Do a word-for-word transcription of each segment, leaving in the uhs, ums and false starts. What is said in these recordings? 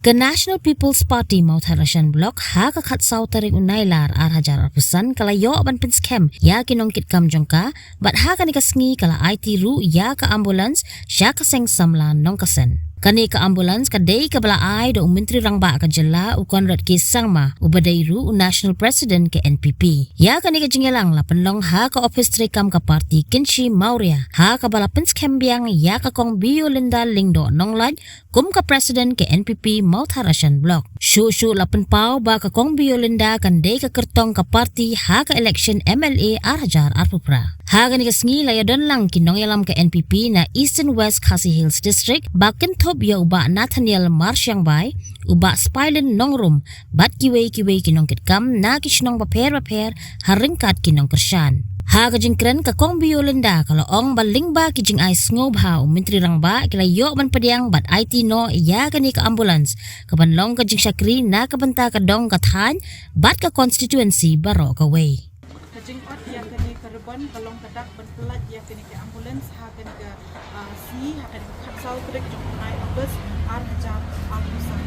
Ka National People's Party Mawthadraishan Block ha ka khatsaw tarik u Nailar ar hajar arphew san ka la ïoh ban pynskhem ïa ki nongkitkam jong ka, bad ha kane ka sngi ka la aiti ruh ïa ka ambulance sha ka seng samla Nongkasen. Kane ka ambulance ka dei kaba la ai da u Myntri Rangbah ka jylla u Conrad K Sangma, uba dei ruh u National President ka N P P. Ïa kane ka jingïalang la pynlong ha ka ophis treikam ka party Kynshi Mawria, ha kaba la pynskhem biang ïa ka Kong Biolinda Lyngdoh Nonglait kum ka President ka N P P Mawthadraishan Block. Shuh shuh la pynpaw ba ka Kong Biolinda kan dei ka kyrtong ka party ha ka election M L A ar hajar arphew phra. Ha kane ka sngi la ïadon lang ki nongïalam ka N P P na Eastern West Khasi Hills District, ba kynthup ïa u Bah Nathaniel Marshangbai, u Bah Spailin Nongrum, bad kiwei kiwei ki nongkitkam na ki shnong bapher bapher ha ryngkat ki nongkyrshan. Ha ka jingkren ka Kong Biolinda ka la ong ba lyngba ki jingai sngewbha u Myntri Rangbah ki la ïoh ban pdiang bad aiti noh ïa kane ka ambulance, ka ban long ka jingshakri na ka bynta ka dong ka thaiñ bad ka constituency baroh kawei. Ka jingot ïa kane ka ribbon ka long ka dak ban pyllait ïa kane ka ambulance ha kane ka, ah, sngi, ha kane ka khatsaw tarik jong u bnai August ar hajar arphew san.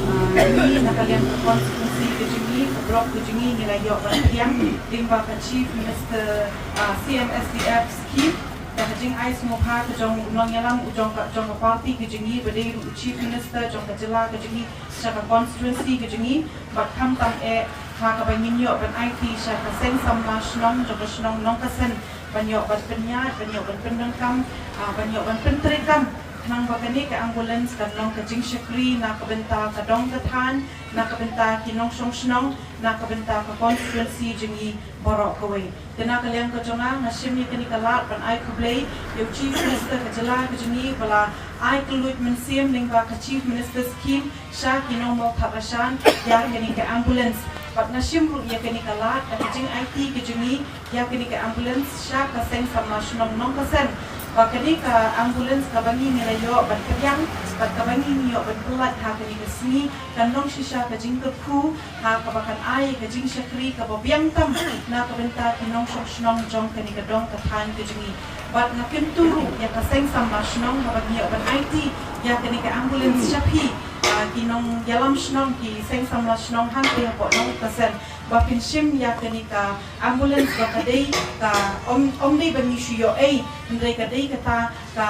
Ah, ngi na ka liang ka constituency ka jong ngi, ka block ka jong ngi, ngi la ïoh ban pdiang lyngba ka Chief Minister, ah, C M S D F scheme, da ka jingai sngewbha ka jong u nongïalam u jong ka, jong ka party ka jong ngi, ba dei ruh u Chief Minister jong ka jylla ka jong ngi sha ka constituency ka jong ngi, bad khamtam eh ha kaba ngin ïoh ban aiti sha ka seng samla shnong jong ka shnong Nongkasen, ban ïoh ban pynïaid, ban ïoh ban pyndonkam, ah, ban ïoh ban pyntreikam, khnang ba kane ka ambulance kan long ka jingshakri na ka bynta ka dong ka thaiñ, na ka bynta ki nongshong shnong, na ka bynta ka constituency jong ngi baroh kawei. Te na ka liang ka jong nga, nga shim ïa kane ka lad ban ai khublei ïa u Chief Minister ka jylla ka jong ngi ba la ai kylluid mynsiem lyngba ka Chief Minister scheme sha ki nong Mawthadraishan ïa kane ka ambulance. Bad nga shim ruh ïa kane ka lad da ka jingaiti ka jong ngi ïa kane ka ambulance sha ka seng samla shnong Nongkasen, ba kane ka ambulance kaba ngi, ngi la ïoh ban pdiang bad kaba ngi, ngi ïoh ban pyllait ha kane ka sngi, kan long shisha ka jingkyrkhu, ha kaba kan ai ka jingshakri kaba biang tam na ka bynta ki nongshong shnong jong kane ka dong ka thaiñ ka jong ngi. Bad nga kyntu ruh ïa ka seng samla shnong haba ngi ïoh ban aiti ïa kane ka ambulance sha phi, ah, ki nongïalam shnong, ki seng samla shnong hangtei hapoh Nongkasen, ba phin shim ïa kane ka ambulance ba ka dei ka, ym, ym dei ba ngi shu ïoh ei, hynrei ka dei kata ka,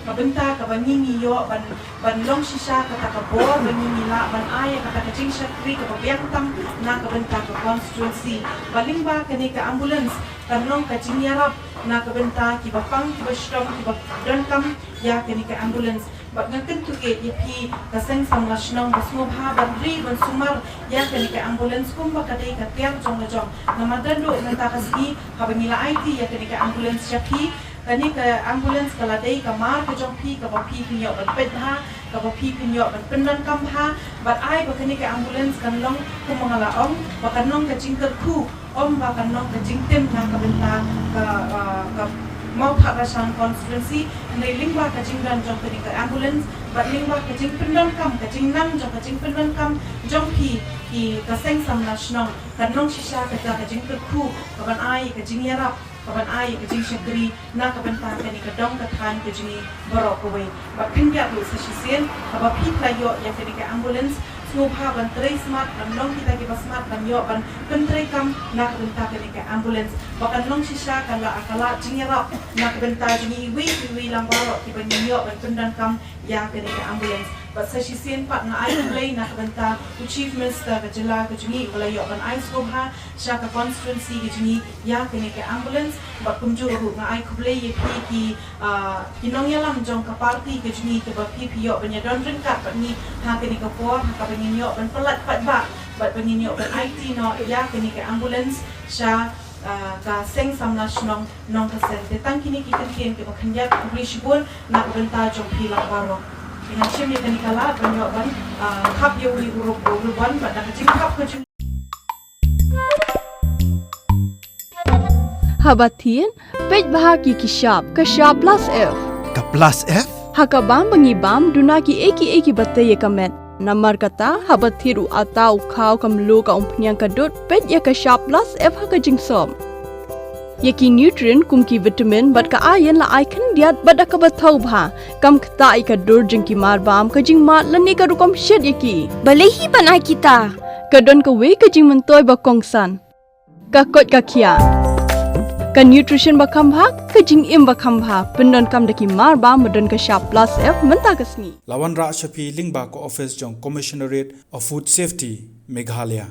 ka bynta kaba ngi, ngi ïoh ban, ban long shisha kata ka bor ba ngi, ngi lah ban ai ïa kata ka jingshakri kaba biang tam na ka bynta ka constituency. Ba lyngba kane ka ambulance kan long ka jingïarap na ka bynta kiba pang, kiba shitom, kiba donkam ïa kane ka ambulance. Bad nga kyntu ïa phi ka seng samla shnong ba sngewbha ban ri ban sumar ïa kane ka ambulance kumba ka dei ka tiar jong la jong. Namar naduh mynta ka sngi haba ngi la aiti ïa kane ka ambulance sha phi, kane ka ambulance ka la dei ka mar ka jong phi, kaba phi phin ïoh ban peit bha, kaba phi phin ïoh ban pyndonkam bha. Bad ai ba kane ka ambulance kan long kumba nga la ong, ba kan long ka jingkyrkhu, ym ba kan long ka jingtim na ka bynta ka, ah, ka Mawthadraishan constituency, hynrei lyngba ka jingdon jong kane ka ambulance bad lyngba ka jingpyndonkam, ka jingnang jong ka jingpyndonkam jong phi, ki ka seng samla shnong, kan long shisha kata ka jingkyrkhu kaban ai ka jingïarap, kaban ai ka jingshakri na ka bynta kane ka dong ka thaiñ ka jong ngi baroh kawei. Bad khyndiat ruh sa shisien, haba phi la ïoh ïa kane ka ambulance, sngewbha ban trei smat, ban long kita kiba smat ban ïoh ban pyntreikam na ka bynta kane ka ambulance. Ba kan long shisha ka la, ka la jingïarap na ka bynta jong ngi iwei pa iwei lang baroh kiba ngin ïoh ban pyndonkam ïa kane ka ambulance. Bad sa shisien pat nga ai khublei na ka bynta u Chief Minister ka jylla ka jong ngi uba la ïoh ban ai sngewbha sha ka constituency ka jong ngi ïa kane ka ambulance. Bad kumjuh ruh nga ai khublei ïa phi ki, ah, ki nongïalam jong ka party ka jong ngi kiba phi phi ïoh ban ïadon ryngkat bad ngi ha kane ka por, ha kaba ngin ïoh ban pyllait paidbah bad ba ngin ïoh ban aiti noh ïa kane ka ambulance sha, ah, ka seng samla shnong Nongkasen. Te tang kine ki kyntien kiba khyndiat, khublei shibun na ka bynta jong phi lang baroh. Te ngan shim ïa kane ka lad ban ïoh ban, ah, khap ïa u ri u rup u ruban bad da ka jingkhap ka jong Haba thied, peit bha ki ki shap, ka shap plus F. Ka plus F? Ha ka bam ba ngi bam, duna kiei kiei kiba tei ïa ka met. Namar kata, haba thied u atta u khaw ka mluh ka umphniang ka dud, peit ïa ka shap plus F ha ka jingsop. Ïa ki nutrient kum ki vitamin bad ka iron la ai khyndiat bad da kaba thaw bha, kam ktah ïa ka dur jong ki marbam, ka jingmad lane ka rukom shet ïa ki. Balei hi ban ai kita? Ka don kawei ka jingmyntoi ba kongsan. Ka koit ka khiah. Ka nutrition ba kham bha, ka jingim ba kham bha, pyndonkam da ki marbam ba don ka shap plus F mynta ka sngi. La wanrah sha phi lyngba ka office jong Commissionerate of Food Safety, Meghalaya.